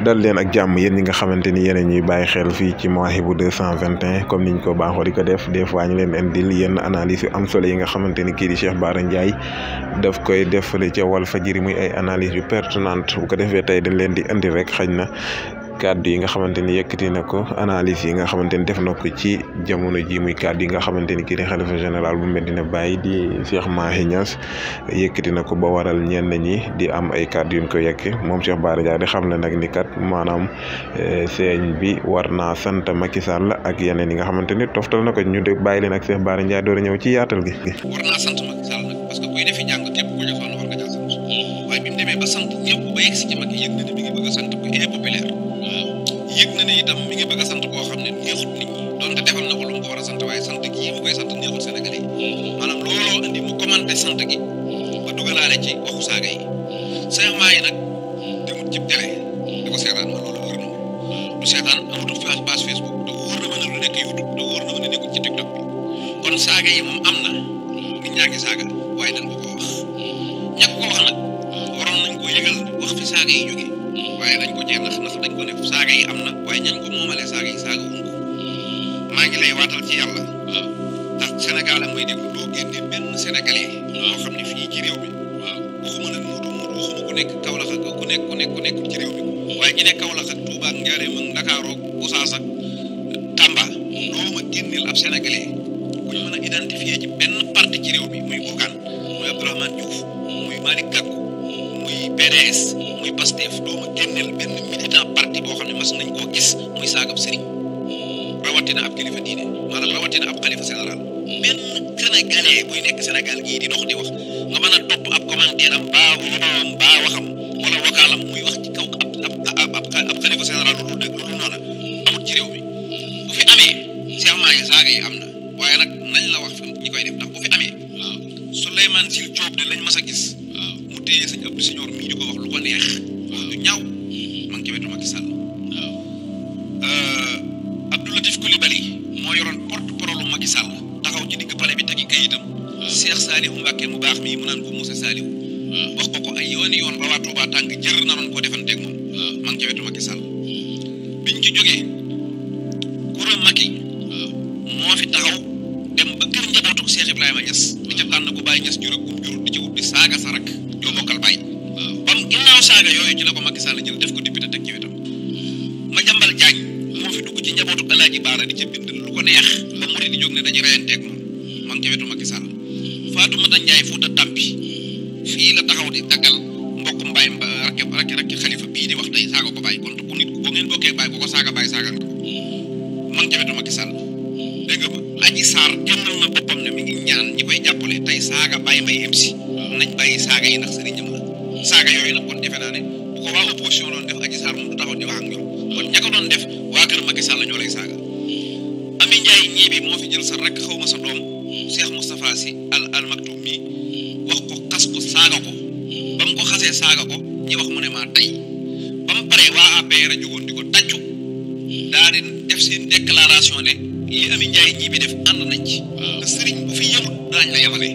dal leen ak jàmm yéen ñi nga xamante ni yéen ñuy bàyyi xel fii ci Mawahibou 221 comme niñ ko baaxoo di ko def des fois ñu leen indil yenn analyse yu am solo yi nga xamante ni kii di Cheikh Bara Ndiaye daf koy defale ca Walfadjri muy ay analyse yu pertinente bu ko defee tey dañ leen di indi rek xañ na kàddu yi nga xamante ni yëkkati na ko analyse yi nga xamante ni def na ko ci jamono ji muy kàddu yi nga xamante ni kii di xalifa général bu Medina Baye di Cheikh Mahi Niass yëkkati na ko ba waral ñenn ñi di am ay kàddu yu ñu ko yekk moom Cheikh Bara Ndiaye di xam ne nag ni kat maanaam sëñ bi war naa sant Macky Sall ak yeneen yi nga xamante ni toftal na ko ñu de bàyyi leen ak Cheikh Bara Ndiaye door a ñëw ci yaatal gi. war naa sant Macky Sall nag parce que kuy defi jàng képp ku ñu xool war nga caa sant waaye bi mu demee ba sant ñëpp ba yegg si ci Macky yëg na ne mi ngi bëgg a sant ku impopulaire yëg na ne itam mi ngi bëgg a sant koo xam ne neexut nit ñi donte defal na ko lu mu ko war a sant waaye sant gii mu koy sant neexut Sénégalais yi maanaam looloo indi mu commenté sant gi ba dugalaale ci waxu saaga yi Cheikh Mahi nag demut cib télé di ko seetaan ma loolu wër na ma du seetaan amatul page Facebook te wóor na ma ne lu nekk YouTube te wóor na ma ne nekkul ci TikTok bi kon saaga yi moom am na nit ñaa ngi saaga waaye dañ ko ko wax ñàkk ko wax nag waroon nañ ko yëgal wax fi saaga yi jógee waaye dañ ko cee ndax dañ ko ne saaga yi am na waaye ñañ ko moomalee saaga yi saaga wuñ ko maa ngi lay waatal ci yàlla ndax Sénégal mooy déglu doo génne benn Sénégalais loo xam ne fii ci réew mi waxuma nag Moodu waxuma ku nekk Kaolack ak ku nekk ci réew mi waaye ñu nekk Kaolack ak Touba ak Njaaréem ak Ndakaaru ak Gossas ak Tamba doo ma génneel ab Sénégalais bu ñu mën a identifier ci benn parti ci réew mi muy Bougane muy Abdourahmane Diouf muy Malick Gakou muy PDS muy Pastef doo ma génneel benn militant parti boo xam ne mas nañ koo gis muy saagab sëriñ rawatina ab kilifa diine maanaam rawatina ab xalifa général benn Sénégalais buy nekk Sénégal gii di dox di wax nga mën a topp ab commentaire am baa wudoom baa waxam wala wakaalam muy wax ci kaw ab xalifa général lu dul dëgg lu dul noona amul ci réew mi bu fi amee Cheikh Mahi saaga yi am na waaye nag nañ la wax fi ñi koy def ndax bu fi amee Souleymane Sil Diop de lañ mas a gis mu téye sëñ Abdou Signor mii di ko wax lu ko neex wax lu ñaaw ma ngi ci wetu Macky Sall Abdou Latif Coulibaly moo yoroon porte-parole Macky Sall taxaw ci digg palais bi tegi kayitam Cheikh Saliou Mbacké mu baax mii mu naan ko Moussa Saliou wax ko ay yoon ba waa Touba tàng jër naroon koo defanteeg moom ma ngi ci wetu Macky Sall biñ ci jógee kuréel Macky moo fi taxaw dem ba kër njabootu Cheikh Ibrahima Niass di ca tànn ko Baye Niass jur ak jur di ci wut di saaga sa rak yoo bokkal Baye bam ginnaaw saaga yooyu ci la ko Macky Sall jël def ko député teg ci wetam Madiambal Diagne moo fi dugg ci njabootu Alaaji Baara di ca bind lu ko neex ba mu di jóg ne dañuy reyanteeg moom ma ngi ci wetu Macky Sall Fatoumata Ndiaye Fouta Tampi fii la taxaw di daggal mbokk Mbaye rakki xalifa bii di wax tey saaga ko Baye kon ku nit boo ngeen bokkee Baye boo ko saaga Baye saaga nga ko ma ngi ci wetu Macky Sall dégg nga ma Adji Sarr génnal na boppam ne mi ngi ñaan ñi koy jàppale tey saaga Baye Mbaye MC nañ bàyyi saaga yi ndax sëriñam la saaga yooyu nag kon defe naa ne bu ko waa opposition doon def Adji Sarr moom du taxaw di wax ak ñoom kon ña ko doon def waa kër Macky Sall ñoo lay saaga Ami Ndiaye ñii bi moo fi jël sa rek xaw ma sa doom Cheikh Moustapha Sy al Maktoum mi wax ko xas ko saaga ko ba mu ko xasee saaga ko ñi wax mu ne maa tey ba mu paree waa APR a jógoon di ko tàccu daa di def seen déclaration ne li Ami Ndiaye ñii bi def ànd nañ ci te sëriñ bu fi yemut daañ la yemale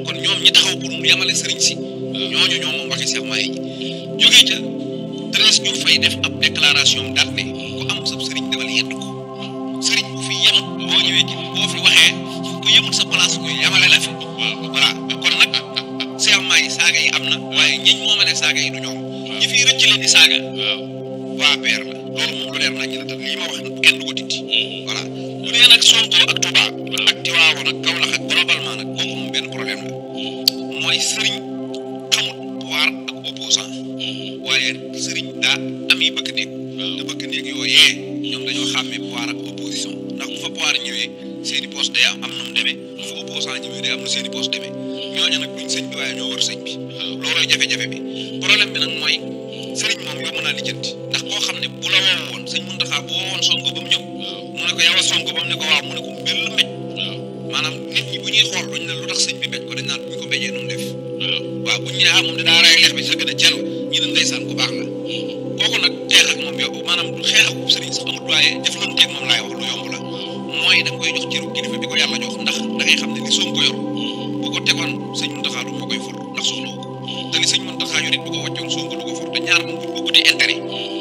kon ñoom ñi taxaw pour mu yemale sëriñ si ñooñu ñoom moom waxi Cheikh Mahi jógee ca Thérèse ñu fay def ab déclaration daat ne ku am sab sëriñ demal yedd ko sëriñ bu fi yemut boo ñëwee ci boo fi waxee ku yemut sa place ku yemale la fi voilà kon nag Cheikh Mahi saaga yi am na waaye ñiñ moomale saaga yi du ñoom ñi fiy rëcc leen di saaga waa PR la loolu moom lu leer nañ la te lii ma wax kenn du ko dindi voilà bu dee nag Sonko ak Touba ak Tivaouane ak Kaolack ak globalement nag kooku moom benn problème la mooy sëriñ xamut pouvoir ak opposant waaye sëriñ daa ami bëgg néeg te bëgg néeg yooyee ñoom dañoo xàmmee pouvoir ak opposition ndax bu fa pouvoir ñëwee seeni poste day am nu mu demee bu fa opposant ñëwee day am nu seeni poste demee ñooñu nag duñ sëñ bi waaye ñoo wër sëñ bi loolooy jafe-jafe bi problème bi nag mooy sëriñ moom yomb naa lijjanti ndax koo xam ne bu la woo woon sëñ Mountakha bu woo woon Sonko ba mu ñëw mu ne ko yow a Sonko ba mu ne ko waaw mu ne ko mbir la mbéj maanaam nit ñi bu ñuy xool duñ ne lu tax sëñ bi mbéj ko dañ naan buñ ko mbéjee nu mu def waaw buñ ne moom ne daa ray leex bi sa gën a cel ñi ne ndeysaan ku baax la kooku nag xeex ak moom yow maanaam xeex ak sëriñ sax amut waaye jëflanteeg moom laay wax lu yomb la mooy da nga koy jox cëru kilifa bi ko yàlla jox ndax da ngay xam ne li Sonko yor bu ko tegoon sëñ Mountakha du moo koy for ndax soxla ko te li sëñ Mountakha yor it bu ko wàccoon Sonko du ko for te ñaar moom buñ ko wuti intérêt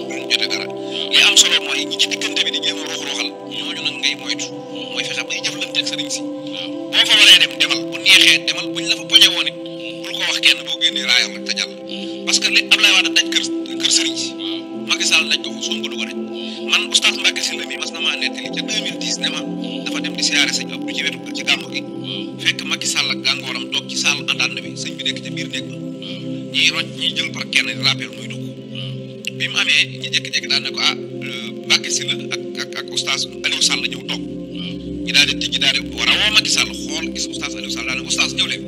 duñ jote dara ñi ci diggante bi di jéem a ruux-ruuxal ñooñu nag ngay moytu mooy fexe bay jëflante ak sëriñ si boo fa waree dem demal bu neexee demal buñ la fa poñe woon it bul ko wax kenn boo génnee raayal rek te jàll parce que li Abdoulaye Wade daj kër sëriñ si Macky Sall daj ko Sonko du ko daj man oustaz Mbacke Sylla mi mas na maa nettali ca 2010 ne ma dafa dem di siyaare sëñ Abdou ci wetu ci gàmmu gi fekk Macky Sall ak gàngooram toog ci salle entente bi sëñ bi nekk ca biir néeg ba ñiy roj ñiy jël par kenn rappel muy dugg bi mu amee ñi jékki-jékki daal ne ko Mbacke Sylla ak oustaz Aliou Sall ñëw toog ñu daal di tijji daal di war a woo Macky Sall xool gis oustaz Aliou Sall daal ne oustaz ñëw leen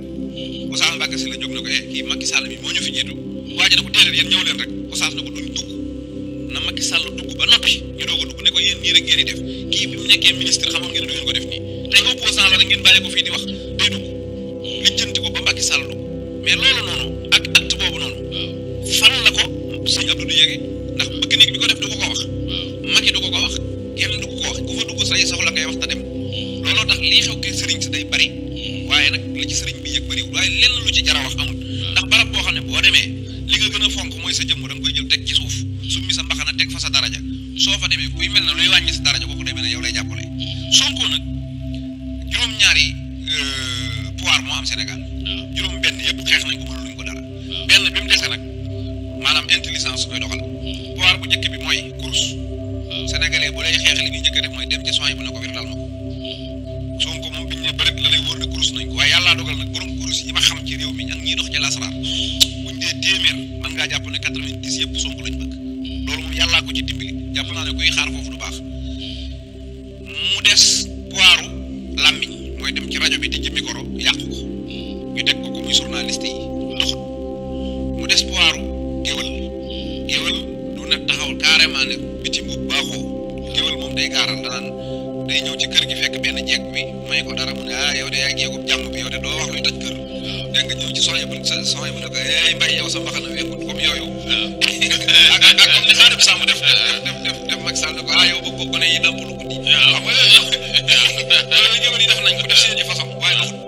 oustaz Mbacke Sylla jóg na ko kii Macky Sall mi moo ñu fi jiitu waa ji ne ko déedéet yéen ñëw leen rek oustaz na ko duñ dugg na Macky Sall dugg ba noppi ñu doog a dugg ne ko yéen nii rek ngeen di def kii bi mu nekkee ministre xamoon ngeen du ngeen ko def nii tey opposant la rek ngeen bàyyi ko fii di wax day dugg lijjanti ko ba Macky Sall dugg mais loolu noonu ak acte boobu noonu fan la ko sëñ Abdou du yéege ndax bëgg néeg bi ko def du ko wax Macky du ko wax kenn du ko wax ku fa dugg say soxla ngay wax ta dem looloo tax lii xew ki sëriñ si day bari waaye nag li ci sëriñ bi yëg bariwul waaye lenn lu ci jara wax amul ndax barab boo xam ne boo demee li nga gën a fonk mooy sa jëmm da nga koy jël teg ci suuf summi sa mbaxana teg fa sa daraja soo fa demee kuy mel ne luy wàññi sa daraja kooku demee ne yow lay jàppale Sonko nag juróom-ñaari pouvoir moo am Sénégal juróom benn yëpp xeex nañ ko mënuluñ ko dara benn bi mu dese nag maanaam intelligence su koy doxal pouvoir bu njëkk bi mooy course sénégalais bu lay xeex li muy njëkk a def mooy dem ci soin bu ne ko wir dal ma ko Sonko moom biñu ne bërit la lay wóor ne course nañ ko waaye yàllaa dogal nag borom course yi ma xam ci réew mi ak ñiy dox ci lasaraar buñ dee téeméer man ngaa jàpp ne 90 yëpp Sonko lañ bëgg loolu moom yàllaa ko ci dimbali jàpp naa ne kuy xaar foofu du baax mu des pouvoiru làmmiñ mooy dem ci rajo bi di ci micro yàq ko ñu teg ko muy journaliste yi doxut mu des pouvoiru géwël du ne taxaw carrément ne biti bu baaxoo géwël moom day gaaral danaan day ñëw ci kër gi fekk benn jeeg bi may ko dara mu ne yow de yaa jeegub jàmm bi yow de doo wax luy toj kër dégg nga ñëw ci soxna bu ne ko mbay yow sa mbaxana weekut comme yooyu ak comme ni Xaadim Samb def Macky Sall ne ko yow bëgg ko ne yi damp lu guddi xam nga loolu géwël yi def nañ ko def seeni façon waaye loolu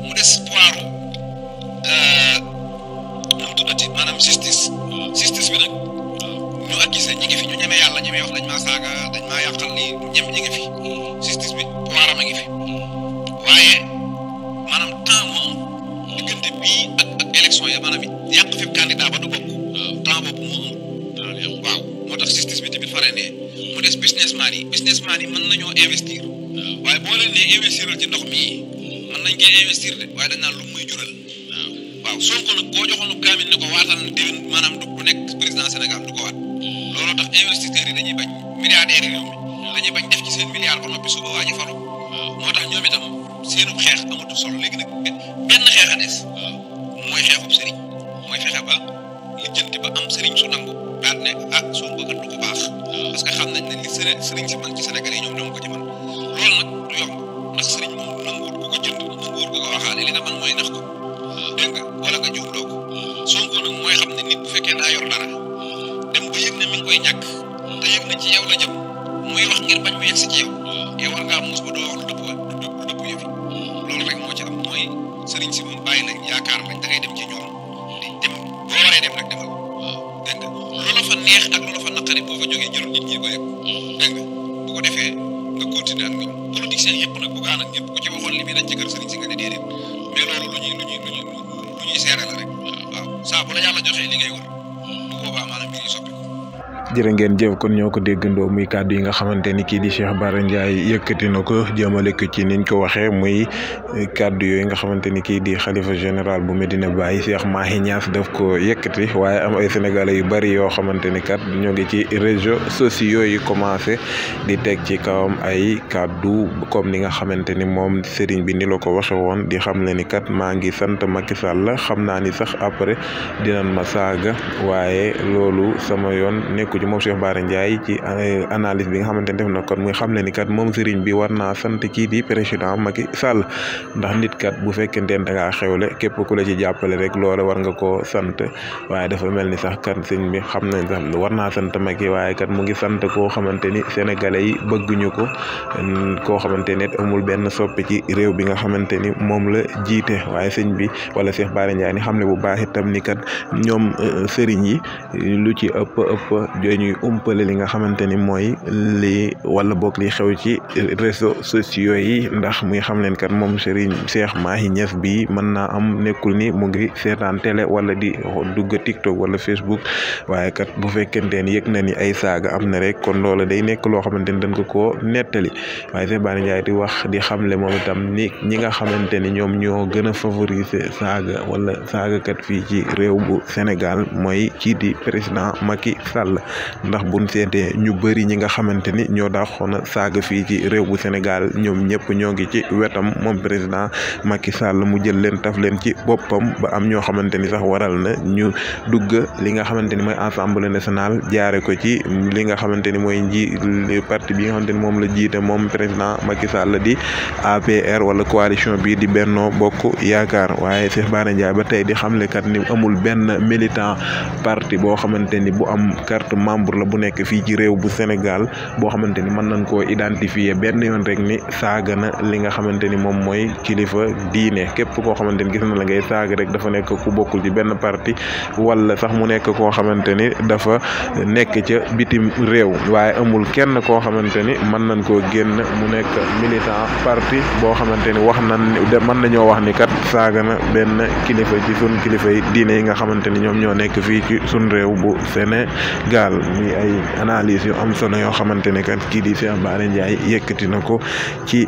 mu des poiru ñoom tuddati maanaam justice bi nag ñu accusé ñi ngi fi ñu ñemee yàlla ñemee wax dañ maa saaga dañ maa yàqal lii ñi ngi fi justice bi pouvoiram a ngi fi waaye maanaam temps moom diggante bii ak élection ya maanaam yàq fi candidat ba du bokk temps boobu moo am waaw moo tax justice bi tamit faree ne mu des businessman yi mën nañoo investir waaye boo leen nee investiral ci ndox mii mën nañ koy investir de waaye dañ naan lu muy jural waaw Sonko nag koo joxoon kaamil ne ko waatal na déwén maanaam du nekk président Sénégal du ko waat looloo tax investisseurs yi dañuy bañ milliardaires yi réew mi dañuy bañ def ci seen milliard ba noppi suba waa ji faru moo tax ñoom itam seenu xeex amatu solo léegi nag benn xeex a des mooy xeexub sëriñ mooy fexe ba lijjanti ba am sëriñ su nangu daal ne Sonko kat du ko baax parce que xam nañ ne li sëriñ si man ci Sénégal yi ñoom dama ko ci man loolu nag du yomb ndax sëriñ moom nanguwut ku ko jënd nanguwut ku ko waxaale li nga man mooy nax ko dégg nga wala nga juumloo ko Sonko nag mooy xam ne nit bu fekkee daa yor dara dem ba yëg ne mi ngi koy ñàkk te yëg na ci yow la jëm muy wax ngir bañ mu yegg si ci yow war ngaa muus ba doo wax lu dëpp yëfi loolu rek moo ci am mooy sëriñ si moom bàyyi lañ yaakaar lañ da ngay dem ci ñoom di dem boo waree dem rek demal dégg nga lu la fa neex ak lu la fa naqari boo fa jógee jëlul nit ñi ko yëg dégg nga bu ko defee nga continuer ak ñoom politiciens yëpp nag bu gaan ak ñëpp ku ci waxoon li muy dañ ci kër sëriñ si nga ne déedéet mais loolu lu ñuy seere la rek waaw saa bu la yàlla joxee li ngay wër bu boobaa maanaam mbir yi soppi jërë ngeen jëf kon ñoo ko déggandoo muy kàddu yi nga xamante ni kii di Cheikh Bara Ndiaye yëkkati na ko jëmale ko ci niñ ko waxee muy kàddu yooyu nga xamante ni kii di xalifa général bu Medina Baye Cheikh Mahi Niass daf ko yëkkati waaye am ay sénégalais yu bari yoo xamante ni kat ñoo ngi ci réseaux sociaux yi commencé di teg ci kawam ay kàddu comme ni nga xamante ni moom sëriñ bi ni la ko waxe woon di xam ne ni kat maa ngi sant Macky Sall xam naa ni sax après dinañ ma saaga waaye loolu sama yoon nekku ci moom Cheikh Bara Ndiaye ci analyse bi nga xamante ne def na kon muy xam ne ni kat moom sëriñ bi war naa sant kii di président Macky Sall ndax nit kat bu fekkente ne da ngaa xewle képp ku la ci jàppale rek loola war nga koo sant waaye dafa mel ni sax kat sëñ bi xam nañ sax war naa sant Macky waaye kat mu ngi sant koo xamante ni sénégalais yi bëgguñu ko koo xamante ne amul benn soppe ci réew bi nga xamante ni moom la jiite waaye sëñ bi wala Cheikh Bara Ndiaye ni xam ne bu baax itam ni kat ñoom sëriñ yi lu ci ëpp dañuy umpale li nga xamante ni mooy li wala boog li xew ci réseaux sociaux yi ndax muy xam leen kat moom Serigne Cheikh Mahi Niass bi mën naa am nekkul ni mu ngi seetaan télé wala di dugg TikTok wala Facebook waaye kat bu fekkente ni yëg na ni ay saaga am na rek kon loola day nekk loo xamante ni dañ ko koo nettali waaye Cheikh Bara Ndiaye di wax di xamle moom itam ni ñi nga xamante ni ñoom ñoo gën a favoriser saaga wala saagakat fii ci réew bu Sénégal mooy kii di président Macky Sall ndax buñ seetee ñu bëri ñi nga xamante ni ñoo daaxoon a saaga fii ci réew bu Sénégal ñoom ñëpp ñoo ngi ci wetam moom président Macky Sall mu jël leen taf leen ci boppam ba am ñoo xamante ni sax waral na ñu dugg li nga xamante ni mooy Assemblée nationale jaare ko ci li nga xamante ni mooy parti bi nga xamante ni moom la jiite moom président Macky Sall di APR wala coalition bi di Benno Bokk Yaakaar waaye Cheikh Bara Ndiaye ba tey di xamle kat ni amul benn militant parti boo xamante ni bu am carte membre la bu nekk fii ci réew bu Sénégal boo xamante ni mën nañ koo identifier benn yoon rek ni saaga na li nga xamante ni moom mooy kilifa diine képp koo xamante ni gis na la ngay saaga rek dafa nekk ku bokkul ci benn parti wala sax mu nekk koo xamante ni dafa nekk ca bitim réew waaye amul kenn koo xamante ni mën nañ koo génn mu nekk militant parti boo xamante ni wax nañ mën nañoo wax ni kat saaga na benn kilifa ci sun kilifa yi diine yi nga xamante ni ñoom ñoo nekk fii ci sun réew bu Sénégal muy ay analyse yu am solo yoo xamante ni kat kii di Cheikh Bara Ndiaye yëkkati na ko ci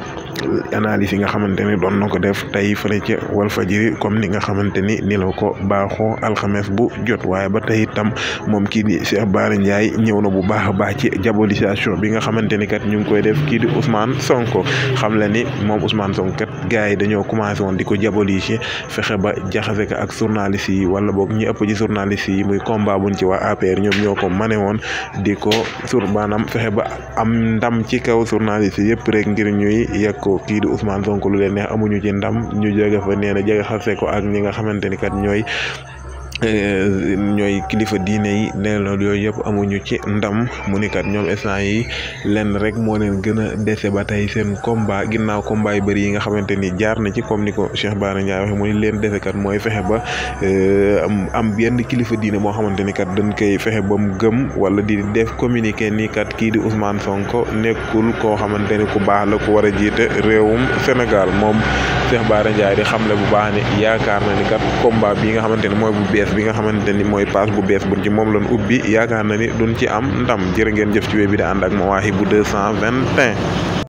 analyse yi nga xamante ni doon na ko def tey fële ca Walfadjri comme ni nga xamante ni la ko baaxoo alxames bu jot waaye ba tey itam moom kii di Cheikh Bara Ndiaye ñëw na bu baax a baax ci diabolisation bi nga xamante ni kat ñu ngi koy def kii di Ousmane Sonko xam le ni moom Ousmane Sonko kat gars yi dañoo commencé woon di ko diaboliser fexe ba jaxase ko ak journaliste yi wala boog ñi ëpp ci journaliste yi muy combat buñ ci waa APR ñoom ñoo ko mane woon di ko maanaam fexe ba am ndam ci kaw journaliste yëpp rek ngir ñuy yegg ko kii di Ousmane Sonko lu leen neex amuñu ci ndam ñu jóge fa nee na jaxase ko ak ñi nga xamante ni kat ñooy kilifa diine yi nee na yooyu yëpp amuñu ci ndam mu ni kat ñoom instant yi lenn rek moo leen gën a dese ba tey seen combat ginnaaw combat yu bëri yi nga xamante ni jaar na ci comme ni ko Cheikh Bara Ndiaye waxe mu ni leen dese kat mooy fexe ba am yenn kilifa diine moo xamante ni kat dañ koy fexe ba mu gëm wala di def communiqué ni kat kii di Ousmane Sonko nekkul koo xamante ni ku baax la ku war a jiite réewum Sénégal moom Cheikh Bara Ndiaye di xamle bu baax ni yaakaar na ni kat combat bi nga xamante ni mooy bu bees bi nga xamante ni mooy pass bu bees buñ ci moom lañ ubbi yaakaar na ni duñ ci am ndam jërë ngeen jëf ci wéy bi di ànd ak Mawahibou 221